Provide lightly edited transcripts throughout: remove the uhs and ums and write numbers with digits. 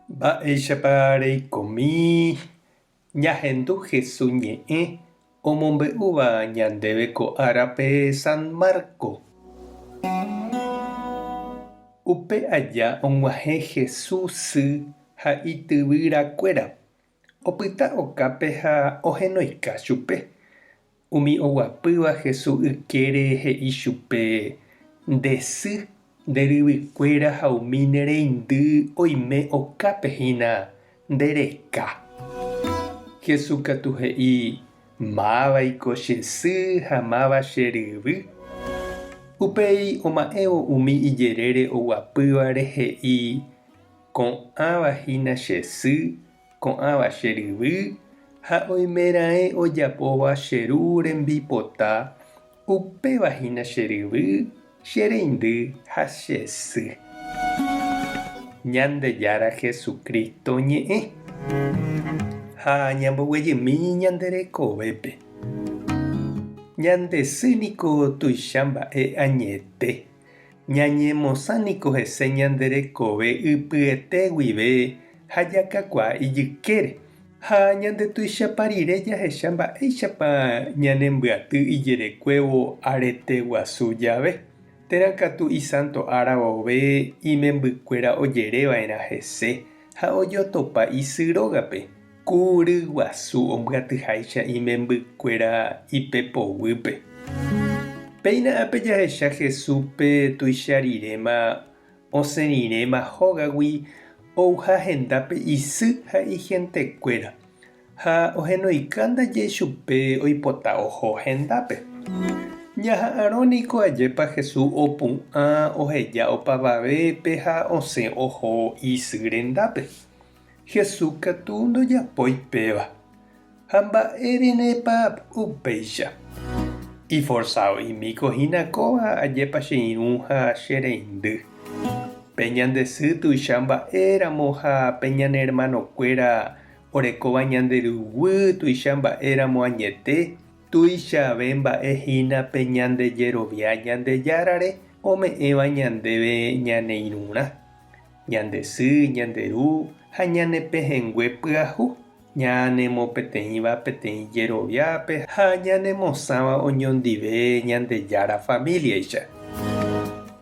Mba'éichapa reikomi ñahendu Hesu ñe'ẽ omombe'úva ñandéve ko árape San Marco? Upe aja og̃uahẽ Hesu sy ha ityvyrakuéra, opyta okápe ha ohenoika chupe. Umi oguapýva Jesús ykére he'i chupe, Nde sy, nde ryvykuéra ha umi ne reindy oime okápe hína nde reka. Jesús katu he'i, Mávaiko che sy ha máva che ryvy? Upéi oma'ẽvo umi ijerére oguapývare he'i, Ko'ãva hína che sy, Ko'ãva che ryvy ha oimeraẽ ojapóva che ru rembipota, upéva hína che ryvy, che reindy ha che sy. Ñandejára Jesucristo ñe'ẽ. Ha ñamboguejymi ñande rekovépe. Ñande sy niko tuicha mba'e añete. Ñañemosã niko hese ñande rekove ypyete guive ha jakakuaa ijykére. Ha ñandetuichapa rire jahecha mba'éichapa ñanembyaty ijerekuévo arete guasu jave, térã katu isánto ára vove imembykuéra ojereva'erã hese ha ojotopa isy rógape, Ku ryguasu ombyatyháicha imembykuéra ipepoguýpe. Péina ápe jahecha Jesúspe tuicha riréma osẽ riréma hógagui ouha hendápe isy ha ihentekuéra, ha ohenoika ndaje chupe oipota oho hendápe. Ñaha'arõ niko ajépa Jesús opu'ã oheja opavavépe ha osẽ oho isy rendápe. Jesús katu ndojapói péva. Ha mba'érenepa upéicha? Iforsao'imíko hína kóva ajépa che irũ ha che reindy. Pe ñande sy tuicha mba'éramo ha pe ñane ermanokuéra orekóva ñande ruguy tuicha mba'éramo añete, tuichave mba'e hína pe ñande jerovia Ñandejárare ome'ẽva ñandéve ñane irũrã. Ñande sy, ñande ru ha ñane pehẽngue pyahu, ñanemopeteĩva peteĩ jeroviápe ha ñanemosãva oñondive Ñandejára famíliaicha.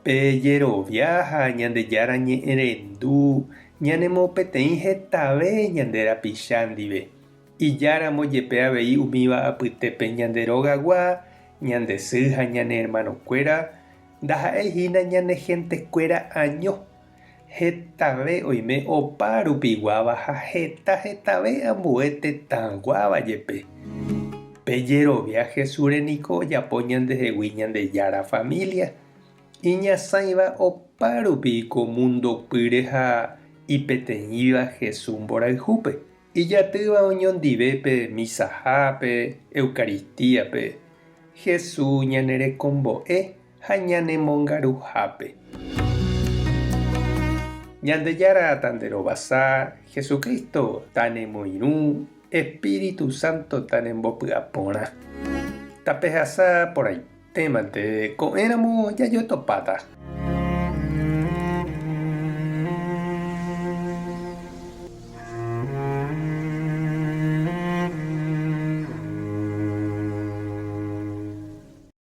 Pe jerovia ha Ñandejára ñe'ẽrendu ñanemopeteĩ hetave ñande rapicha ndive, ijáramo jepe avei umíva apytépe ñande rogagua, ñande sy ha ñane ermanokuéra, Ndaha'éi hína ñane hentekuéra año, hetave oime opa rupiguáva ha heta hetave ambue tetãguáva jepe. Pe jerovia Jesúsre niko ojapo ñandehegui Ñandejára familia, iñasãiva opa rupi ko mundo pýre ha ipeteĩva Jesús mborayhúpe, ijatýva oñondive pe misahápe, Eucaristíape, Jesús ñanerekombo'e ha ñanemongaruhápe. Ñandejára tanderovasa, Jesucristo tanemoirũ, Espíritu Santo tanembopy'aporã. Tapehasa porãitémante ko'ẽramo jajotopáta.